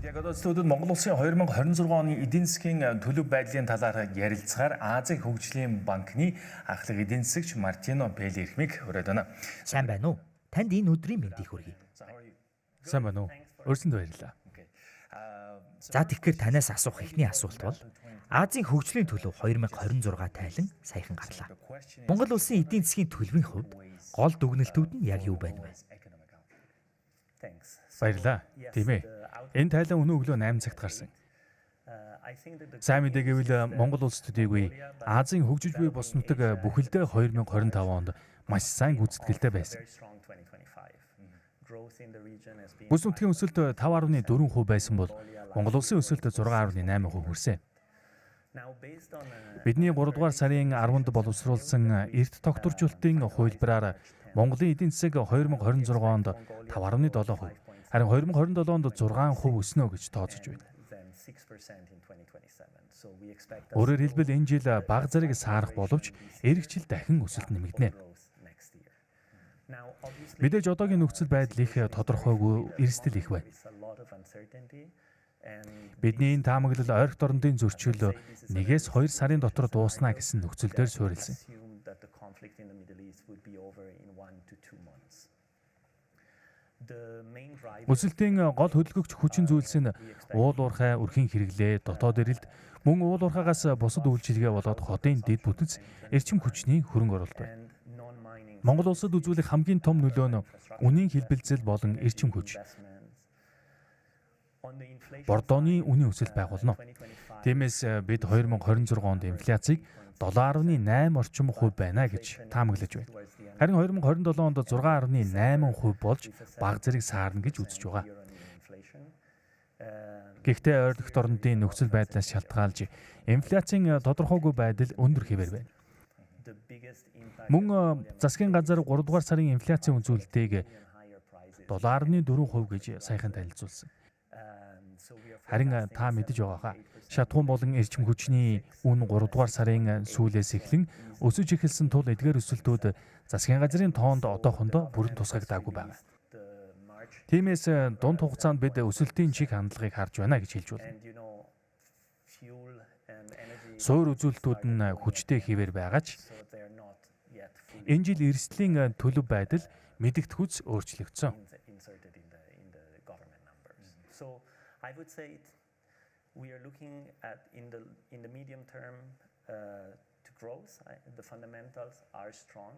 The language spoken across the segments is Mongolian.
Яг одоо студид Монгол Улсын 2026 оны эдийн засгийн төлөв байдлын талаар ярилцахаар Азийн хөгжлийн банкны ахлах эдийн засагч Мартино Пели эрхмийг ураад байна. Сайн байна уу? Танд энэ өдрийн мэндийг хүргэе. Сайн байна уу? Урьсанд баярлалаа. За, тэгэхээр танаас асуух эхний асуулт бол Азийн хөгжлийн төлөв 2026 тайлан саяхан гарлаа. Монгол улсын эдийн засгийн төлөвийн хувьд гол дүгнэлтүүд нь яг юу байна вэ? Баярлалаа. Тийм ээ. Энэ тайлан өнөө өглөө 8 цагт гарсан. Сайн мэдээ гэвэл Монгол улс төдийгүй Азийн хөгжиж буй бус нутаг бүхэлдээ 2025 онд маш сайн гүйцэтгэлтэй байсан. Бүс нутгийн өсөлт 5.4% байсан бол Монгол улсын өсөлт 6.8% хүрсэн. Бидний 3 дугаар сарын 10-нд боловсруулсан эрт тогтворжуулалтын хувилбараар Монголын эдийн засаг 2026 онд 5.7%, харин 2027 онд 6% өснө гэж тооцож байна. Өөрөөр хэлбэл, энэ жил бага зэрэг саарах боловч ирэх жил дахин өсөлт нэмэгдэнэ. Мэдээж, одоогийн нөхцөл байдал их тодорхойгүй, эрсдэл их байна. Бидний энэ таамаглал ойрхот орондын зөрчил 1-2 сарын дотор дуусна гэсэн нөхцөл дээр суурилсан. Өсөлтийн гол хөдөлгөгч хүчин зүйлс нь уул уурхай, өрхийн хэрэглээ, дотоод эрэлт, мөн уул уурхайгаас бусад үйлчилгээ болоод хотын дэд бүтэц, эрчим хүчний хөрөнгө оруулалт байна. Монгол улсад үзүүлэх хамгийн том нөлөө нь үнийн хэлбэлзэл болон эрчим хүч, бордооны үнийн өсөлт байх болно. Тиймээс бид 2026 онд инфляцийг 7.8 орчим хувь байна гэж таамаглаж байна. Харин 2027 онд 6.8% болж бага зэрэг саарна гэж үзэж байгаа. Гэхдээ ойр орондын нөхцөл байдлаас шалтгаалж инфляцийн тодорхойгүй байдал өндөр хэвээр байна. Мөн засгийн газар 3 дугаар сарын инфляцийн үзүүлэлтийг 7.4% гэж саяхан танилцуулсан. Харин та мэдэж байгаа хаа. Шатахуун болон эрчим хүчний үн 3 дугаар сарын сүүлээс эхлэн өсөж эхэлсэн тул эдгээр өсөлтүүд засгийн газрын тоонд одоохондоо бүрэн тусгагдаагүй байна. Тиймээс дунд хугацаанд бид өсөлтийн чиг хандлагыг харж байна гэж хэлж болно. Суур үзүүлэлтүүд нь хүчтэй хэвээр байгаа ч энэ жил эрсдлийн төлөв байдал мэдэгдэхүйц өөрчлөгдсөн. I would say we are looking at in the medium term to growth. The fundamentals are strong,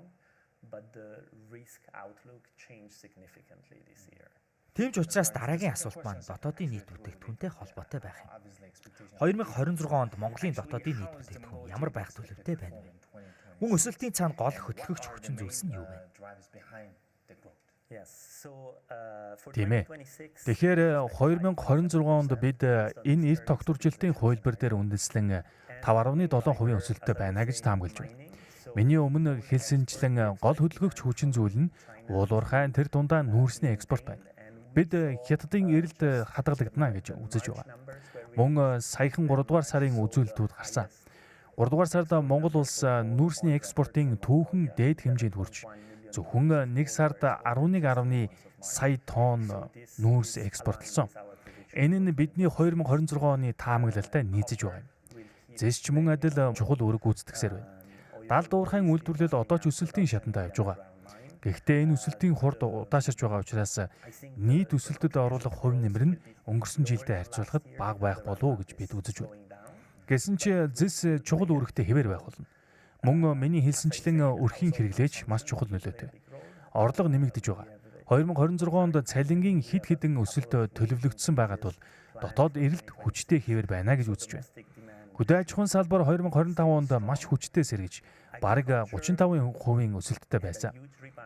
but the risk outlook changed significantly this year. Тийм ч учраас дараагийн асуулт маань дотоодын нийт бүтээгдэхүүнтэй холбоотой байх юм. 2026 онд Монголын дотоодын нийт бүтээгдэхүүн ямар байх төлөвтэй байна вэ? Мөн өсөлтийн цаана гол хөдөлгөгч хүчин зүйлс нь юу вэ? Тийм ээ. Тэгэхээр 2026 онд бид энэ эрт тогтворжилтын хувилбар дээр үндэслэн 5.7% өсөлттэй байна гэж таамаглаж байна. Миний өмнө хэлсэнчлэн, гол хөдөлгөгч хүчин зүйл нь уул уурхай, тэр дундаа нүүрсний экспорт байна. Бид Хятадын эрэлт хадгалагдана гэж үзэж байгаа. Мөн саяхан 3 дугаар сарын үзүүлэлтүүд гарсан. 3 дугаар сард Монгол улс нүүрсний экспортын түүхэн дээд хэмжээнд хүрч зөвхөн нэг сард 11 сая тонн нүүрс экспортлсон. Энэ нь бидний 2026 оны таамаглалтай нийцэж байгаа юм. ЗЭС ч мөн адил чухал үүрэг гүйцэтгсээр байна. Далд уурхайн үйлдвэрлэл одоо ч өсөлтийн шатанд явж байгаа. Гэхдээ энэ өсөлтийн хурд удаашарч байгаа учраас нийт өсөлтөд оруулах хувь нэмэр нь өнгөрсөн жилдээ харьцуулахад бага байх болов уу гэж бид үзэж байна. Гэсэн ч ЗЭС чухал үүрэгтэй хэвээр байх болно. Мөн миний хэлсэнчлэн, өрхийн хэрэглээ ч маш чухал нөлөөтэй. Орлого нэмэгдэж байгаа. 2026 онд цалингийн хэд хэдэн өсөлт төлөвлөгдсөн байгаа тул дотоод эрэлт хүчтэй хэвээр байна гэж үзэж байна. Хөдөө аж ахуйн салбар 2025 онд маш хүчтэй сэргэж, бараг 35%-ийн өсөлттэй байсан.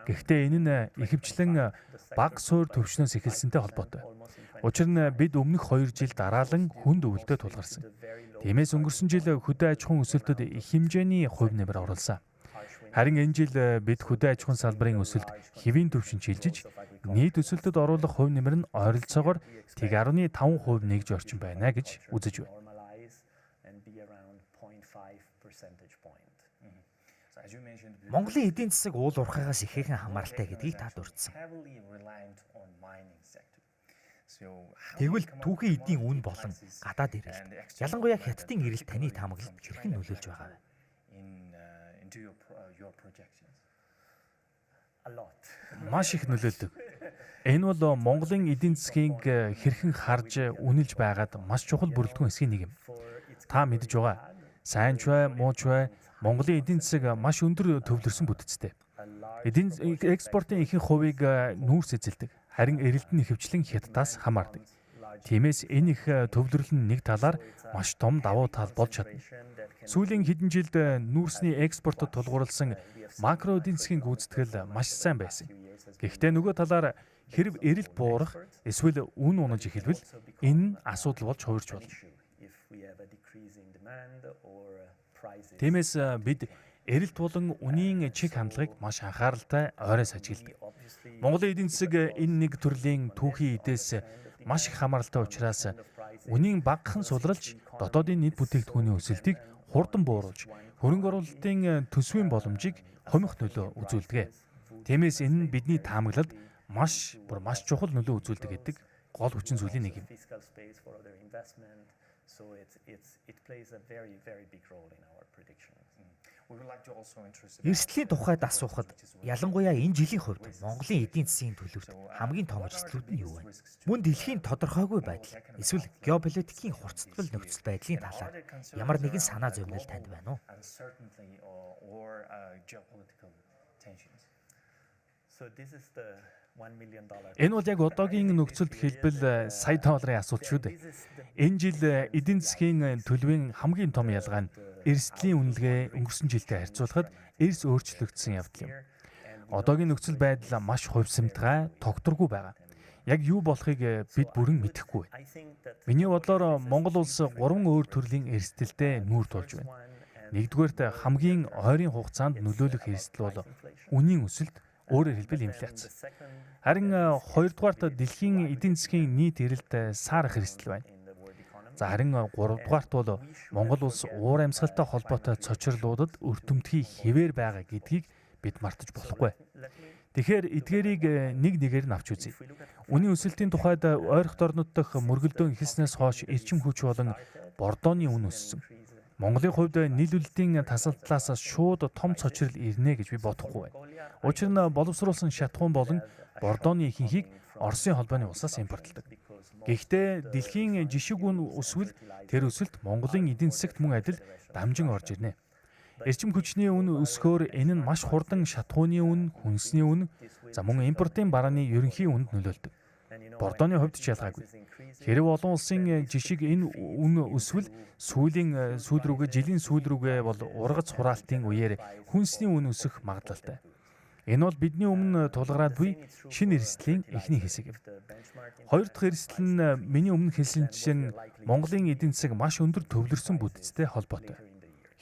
Гэхдээ энэ нь ихэвчлэн бага суурь түвшнөөс эхэлсэнтэй холбоотой. Учир нь бид өмнөх 2 жил дараалан хүнд өвөлтөд тулгарсан. Тиймээс өнгөрсөн жил хөдөө аж ахуйн өсөлтөд их хэмжээний хувь нэмэр оруулсан. Харин энэ жил бид хөдөө аж ахуйн салбарын өсөлт хэвийн түвшинд шилжиж, нийт өсөлтөд оруулах хувь нэмэр нь ойролцоогоор 0.5% нэгж орчим байна гэж үзэж байна. Percentage point. Монголын эдийн засаг уул уурхайгаас ихээхэн хамааралтай гэдгийг та дурдсан. Тэгвэл түүхий эдийн үн болон гадаад эрэлт, ялангуяа Хятадын эрэлт таны таамаглалд хэрхэн нөлөөлж байгаа вэ? Маш их нөлөөлдөг. Энэ бол Монголын эдийн засгийг хэрхэн харж үнэлж байгаад маш чухал бүрэлдэхүүн хэсгийн нэг юм. Та мэдэж байгаа. Сайн ч бай, муу ч бай, Монголын эдийн засаг маш өндөр төвлөрсөн бүтэцтэй. Эдийн экспортын ихэнх хувийг нүүрс эзэлдэг. Харин эрэлт нь ихэвчлэн Хятадаас хамаардаг. Тиймээс энэ их төвлөрөл нь нэг талаар маш том давуу тал болж чадна. Сүүлийн хэдэн жилд нүүрсний экспортод тулгуурласан макро эдийн засгийн гүйцэтгэл маш сайн байсан. Гэхдээ нөгөө талаар хэрв эрэлт буурах эсвэл үн унаж эхэлвэл энэ нь асуудал болж хувирч болно. Тиймээс бид эрэлт болон үнийн чиг хандлагыг маш анхааралтай ойроос ажигладаг. Монголын эдийн засаг энэ нэг төрлийн түүхий эдээс маш их хамааралтай учраас үнийн багахан сулралж дотоодын нийт бүтээгдэхүүний өсөлтийг хурдан бууруулж хөрөнгө оруулалтын төсвийн боломжийг хомих нөлөө үзүүлдэг. Тиймээс энэ нь бидний таамаглалд маш чухал нөлөө үзүүлдэг гэдэг гол хүчин зүйлийн нэг юм. Эрсдлийн тухайд асуухад ялангуяа энэ жилийн хувьд Монголын эдийн засгийн төлөвт хамгийн том эрсдлүүд нь юу вэ? Мөн дэлхийн тодорхойгүй байдал эсвэл геополитикийн хурцтбал нөхцөл байдлын талаар ямар нэгэн санаа зовнил танд байна уу? Энэ бол яг одоогийн нөхцөлд хэлбэл сая долларын асуулт шүү дээ. Энэ жил эдийн засгийн төлөвийн хамгийн том ялгаа нь эрсдлийн үнэлгээ өнгөрсөн жилтэй харьцуулахад эрс өөрчлөгдсөн явдал юм. Одоогийн нөхцөл байдал маш хувьсамтгай, тогтворгүй байгаа. Яг юу болохыг бид бүрэн мэдэхгүй байна. Миний бодлоор Монгол улс 3 өөр төрлийн эрсдэлтэй нүүр тулж байна. Нэгдүгээрт хамгийн ойрын хугацаанд нөлөөлөх эрсдэл бол үнийн өсөлт, өөрөөр хэлбэл инфляц. Харин хоёрдугаарт дэлхийн эдийн засгийн нийт эрэлт саарах эрсдэл байна. За харин гуравдугаарт бол Монгол улс уур амьсгалтай холбоотой цочрлуудад өртөмтгий хэвээр байгаа гэдгийг бид мартаж болохгүй. Тэгэхээр эдгээрийг нэг нэгээр нь авч үзье. Үнийн өсөлтийн тухайд ойрхот орнууд дахь мөргөлдөөн эхэлснээс хойш эрчим хүч болон бордооны үн өссөн. Монголын хувьд нийлүүлэлтийн тасалдлаас шууд том цочрол ирнэ гэж би бодохгүй байна. Учир нь боловсруулсан шатахуун болон бордооны ихэнхийг Оросын холбооны улсаас импортлдог. Гэхдээ дэлхийн жишиг үн өсвөл тэр өсөлт Монголын эдийн засагт мөн адил дамжин орж ирнэ. Эрчим хүчний үн өсөхөөр энэ нь маш хурдан шатахууны үн, хүнсний үн, за мөн импортын барааны ерөнхий үнэд нөлөөлдөг. Бордооны хувьд ч ялгаагүй. Хэрэв олон улсын жишиг энэ үн өсвөл сүүлийн сүүл рүүгээ жилийн сүүл рүүгээ бол ургац хураалтын үеэр хүнсний үн өсөх магадлалтай. Энэ бол бидний өмнө тулгараад буй шинэ эрсдлийн эхний хэсэг юм. Хоёр дахь эрсдэл нь миний өмнө хэлсэн чинь Монголын эдийн засаг маш өндөр төвлөрсөн бүтцтэй холбоотой.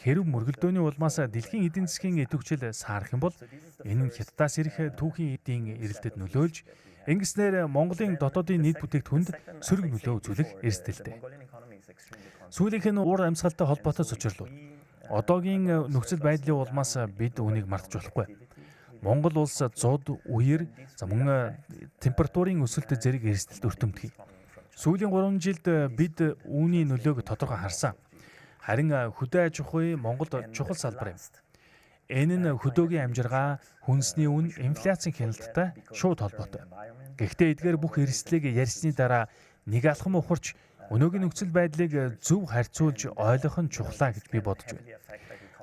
Хэрэв мөргөлдөөний улмаас дэлхийн эдийн засгийн идэвхжил саарах юм бол энэ нь Хятадаас ирэх түүхийн эдийн эрэлтэд нөлөөлж ингэснээр Монголын дотоодын нийт бүтээгдэхүүнд сөрөг нөлөө үзүүлэх эрсдэлтэй. Сүүлийнх нь уур амьсгалтай холбоотой цочрлууд. Одоогийн нөхцөл байдлын улмаас бид үүнийг мартаж болохгүй. Монгол улс зуд, үер, за мөн температурын өсөлт зэрэг эрсдэлд өртөмтгий. Сүүлийн 3 жилд бид үүний нөлөөг тодорхой харсан. Харин хөдөө аж ахуй Монголд чухал салбар юм. Энэ нь хөдөөгийн амжиргаа, хүнсний үн, инфляцийн хяналттай шууд холбоотой. Гэхдээ эдгээр бүх эрсдлийг ярьсны дараа нэг алхам ухарч өнөөгийн нөхцөл байдлыг зөв харьцуулж ойлгох нь чухлаа гэж би бодож байна.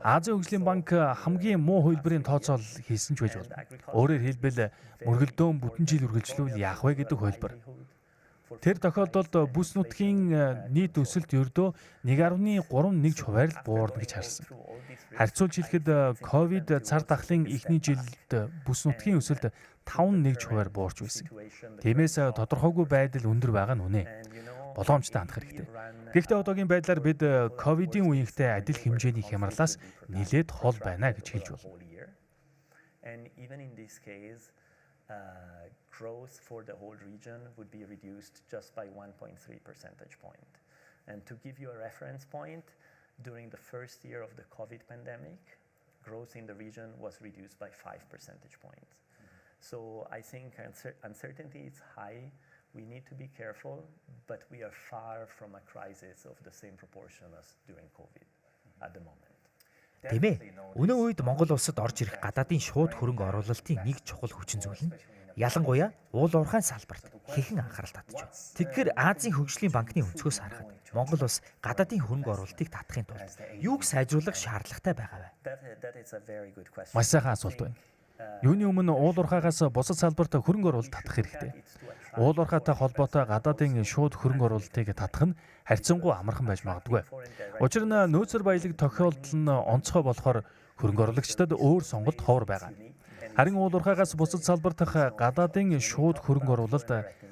Азийн хөгжлийн банк хамгийн муу хувилбарын тооцоол хийсэн ч байж болно. Өөрөөр хэлбэл мөргөлдөөн бүтэн жил үргэлжлүүл яах вэ гэдэг хувилбар. Тэр тохиолдолд бүс нутгийн нийт өсөлт ердөө 1.31 хувиар л буурна гэж харсан. Харьцуулж хэлэхэд ковид цар тахлын эхний жилд бүс нутгийн өсөлт 5.1 хувиар буурч байсан. Тиймээс тодорхойгүй байдал өндөр байгаа нь үнэ. Боломжтой хандах хэрэгтэй. Гэхдээ одоогийн байдлаар бид ковидын үеийнхтэй адил хэмжээний хямралаас нэлээд хол байна гэж хэлж болно. Growth for the whole region would be reduced just by 1.3 percentage point. And to give you a reference point, during the first year of the COVID pandemic, growth in the region was reduced by 5 percentage points. So I think uncertainty is high. We need to be careful, but we are far from a crisis of the same proportion as during COVID at the moment. Тийм ээ. Өнөө үед Монгол улсад орж ирэх гадаадын шууд хөрөнгө оруулалтын нэг чухал хүчин зүйл нь ялангуяа уул уурхайн салбарт хэрхэн анхаарал татаж байна. Тэгэхээр Азийн хөгжлийн банкны өнцгөөс харахад Монгол улс гадаадын хөрөнгө оруулалтыг татахын тулд юуг сайжруулах шаардлагатай байгаа вэ? Маш сайхан асуулт байна. Юуны өмнө уул уурхаагаас бусад салбарт хөрөнгө оруулалт татах хэрэгтэй. Уул уурхайтай холбоотой гадаадын шууд хөрөнгө оруулалтыг татах нь харьцангуй амархан байж магадгүй. Учир нь нөөцөр баялаг тохиолдол нь онцгой болохоор хөрөнгө оруулагчдад өөр сонголт ховор байгаа. Харин уул уурхаагаас бусад салбар дахь гадаадын шууд хөрөнгө оруулалт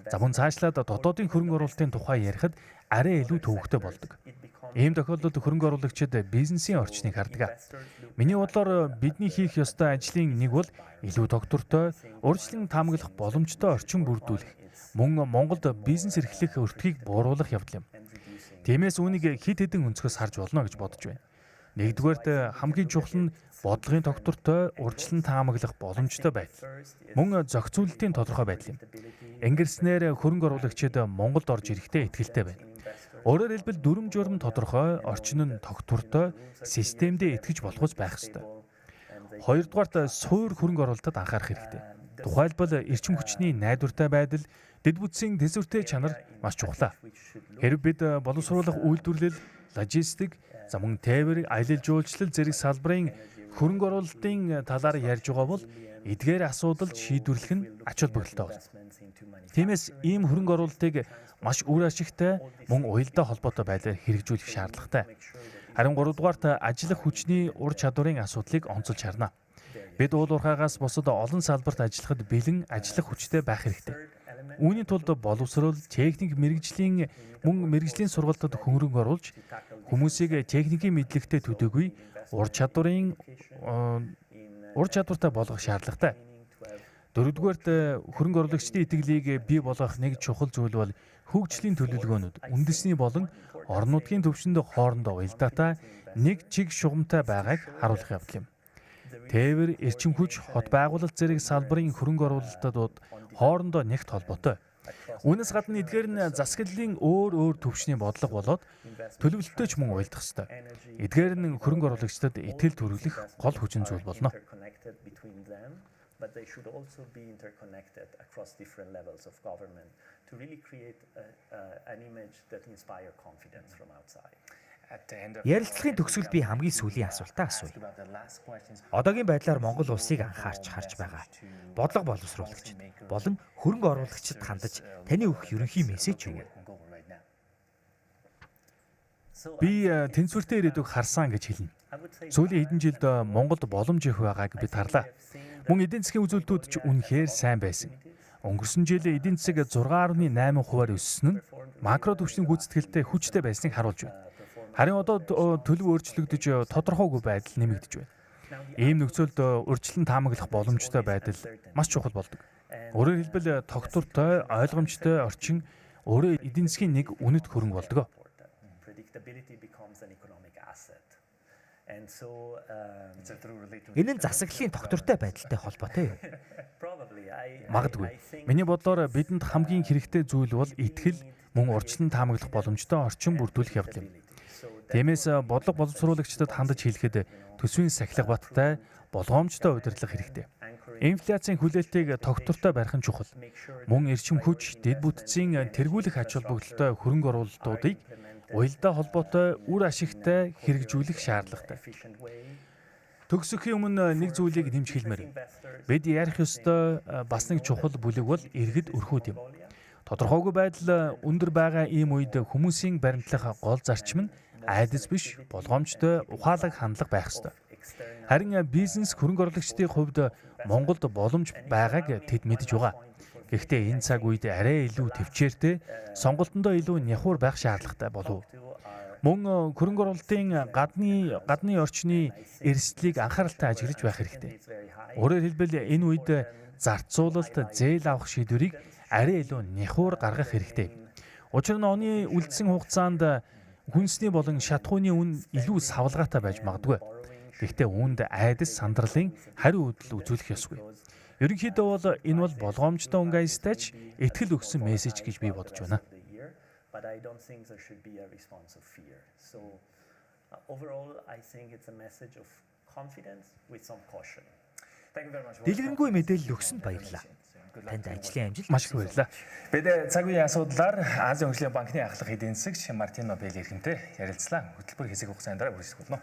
за мөн цаашлаад дотоодын хөрөнгө оруулалтын тухай ярихад арай илүү төвөгтэй болдог. Ийм тохиолдолд хөрөнгө оруулагчид бизнесийн орчныг хардаг. Миний бодлоор бидний хийх ёстой ажлын нэг бол илүү тогтвортой, урьдчилан таамаглах боломжтой орчин бүрдүүлэх, мөн Монголд бизнес эрхлэх өртгийг бууруулах явдал юм. Тиймээс үүнийг хэд хэдэн өнцгөөс харж болно гэж бодож байна. Нэгдүгээрт хамгийн чухал нь бодлогын тогтвортой, урьдчилан таамаглах боломжтой байдал. Мөн зохицуулалтын тодорхой байдал юм. Ингэрснээр хөрөнгө оруулагчид Монголд орж ирэхдээ итгэлтэй байна. Өөрөөр хэлбэл дүрм журм тодорхой, орчин нь тогтвортой, системдээ итгэж болохуйц байх ёстой. Хоёрдугаарт суур хөрөнгө оруулалтад анхаарах хэрэгтэй. Тухайлбал эрчим хүчний найдвартай байдал, дэд бүтцийн тэсвэртэй чанар маш чухлаа. Хэрв бид боловсруулах үйлдвэрлэл, логистик, за мөн тээвэр, аялал жуулчлал зэрэг салбарын хөрөнгө оруулалтын талаар ярьж байгаа бол эдгээр асуудалд шийдвэрлэх нь ач холбогдолтой болно. Тиймээс ийм хөрөнгө оруулалтыг маш үр ашигтай мөн уялдаа холбоотой байдлаар хэрэгжүүлэх шаардлагатай. Харин гуравдугаарт ажиллах хүчний ур чадварын асуудлыг онцолж харна. Бид уул уурхаагаас бусад олон салбарт ажиллахад бэлэн ажиллах хүчтэй байх хэрэгтэй. Үүний тулд боловсрол, техник мэргэжлийн мөн мэргэжлийн сургалтад хөрөнгө оруулж хүмүүсийг техникийн мэдлэгтэй төдийгүй ур чадварын ур чадвартай болгох шаардлагатай. Дөрөвдүгээрт хөрөнгө оруулагчдын итгэлийг бий болгох нэг чухал зүйл бол хөгжлийн төлөвлөгөөнүүд үндэсний болон орон нутгийн түвшинд хоорондоо уялдаатай нэг чиг шугамтай байгааг харуулах явдал юм. Тээвэр, эрчим хүч, хот байгуулалт зэрэг салбарын хөрөнгө оруулалтууд хоорондоо нэгт холбоотой. Үүнээс гадна эдгээр нь засаглалын өөр өөр түвшний бодлого болоод төлөвлөлттэй ч мөн уялдах ёстой. Эдгээр нь хөрөнгө оруулагчдад итгэл төрүүлэх гол хүчин зүйл болно. But they should also be interconnected across different levels of government to really create an image that inspire confidence from outside. Ярилцлагын төгсгөлд би хамгийн сүүлийн асуултаа асууя. Одоогийн байдлаар Монгол улсыг анхаарч харж байгаа бодлого боловсруулагчид болон хөрөнгө оруулагчид хандаж таны өгөх ерөнхий мессеж юу вэ? Би тэнцвэртэй ирээдүйг харсан гэж хэлнэ. Сүүлийн хэдэн жилд Монголд боломж их байгааг бид харлаа. Мөн эдийн засгийн үзүүлэлтүүд ч үнэхээр сайн байсан. Өнгөрсөн жил эдийн засаг 6.8 хувиар өссөн нь макро түвшний гүйцэтгэлтэй хүчтэй байсныг харуулж байна. Харин одоо төлөв өөрчлөгдөж тодорхойгүй байдал нэмэгдэж байна. Ийм нөхцөлд урьдчилан таамаглах боломжтой байдал маш чухал болдог. Өөрөөр хэлбэл тогтвортой, ойлгомжтой орчин өөрөө эдийн засгийн нэг үнэт хөрөнгө болдог. Энэ нь засаглалын тогтвортой байдалтай холбоотой юу? Магадгүй. Миний бодлоор бидэнд хамгийн хэрэгтэй зүйл бол итгэл, мөн урьдчилан таамаглах боломжтой орчин бүрдүүлэх явдал юм. Тиймээс бодлого боловсруулагчдад хандаж хэлэхэд төсвийн сахилга баттай, болгоомжтой удирдлага хэрэгтэй. Инфляцийн хүлээлтийг тогтвортой барих нь чухал. Мөн эрчим хүч, дэд бүтцийн тэргүүлэх ач холбогдолтой хөрөнгө оруулалтуудыг уялдаа холбоотой үр ашигтай хэрэгжүүлэх шаардлагатай. Төгсөхийн өмнө нэг зүйлийг нэмж хэлмээр. Бид ярих ёстой бас нэг чухал бүлэг бол иргэд өрхүүд юм. Тодорхойгүй байдал өндөр байгаа ийм үед хүмүүсийн баримтлах гол зарчим нь айдас биш, болгоомжтой, ухаалаг хандлага байх ёстой. Харин бизнес хөрөнгө оруулагчдын хувьд Монголд боломж байгааг тэд мэдэж байгаа. Гэхдээ энэ цаг үед арай илүү төвчээртэй, сонголтондоо илүү няхуур байх шаардлагатай болов. Мөн хөрөнгө оруулалтын гадны орчны эрсдлийг анхааралтай ажиглаж байх хэрэгтэй. Өөрөөр хэлбэл энэ үед зарцуулалт, зээл авах шийдвэрийг арай илүү няхуур гаргах хэрэгтэй. Учир нь оны үлдсэн хугацаанд хүнсний болон шатахууны үн илүү савлгаатай байж магадгүй. Гэхдээ үүнд айдас сандарлын хариу үйлдэл үзүүлэх ёсгүй. Ерөнхийдөө бол энэ бол болгоомжтой өнгө аястай ч итгэл өгсөн мессеж гэж би бодож байна. But I don't think there should be a response of fear. So overall, I think it's a message of confidence with some caution. Дэлгэрэнгүй мэдээлэл өгсөнд баярлалаа. Танд ажлын амжилт. Маш их баярлалаа. Бид цаг үеийн асуудлаар Азийн хөгжлийн банкны ахлах эдийн засагч Мартино Бели эрхэмтэй ярилцлаа. Хөтөлбөр хэсэг хугацаанд дараа үргэлжлэх болно.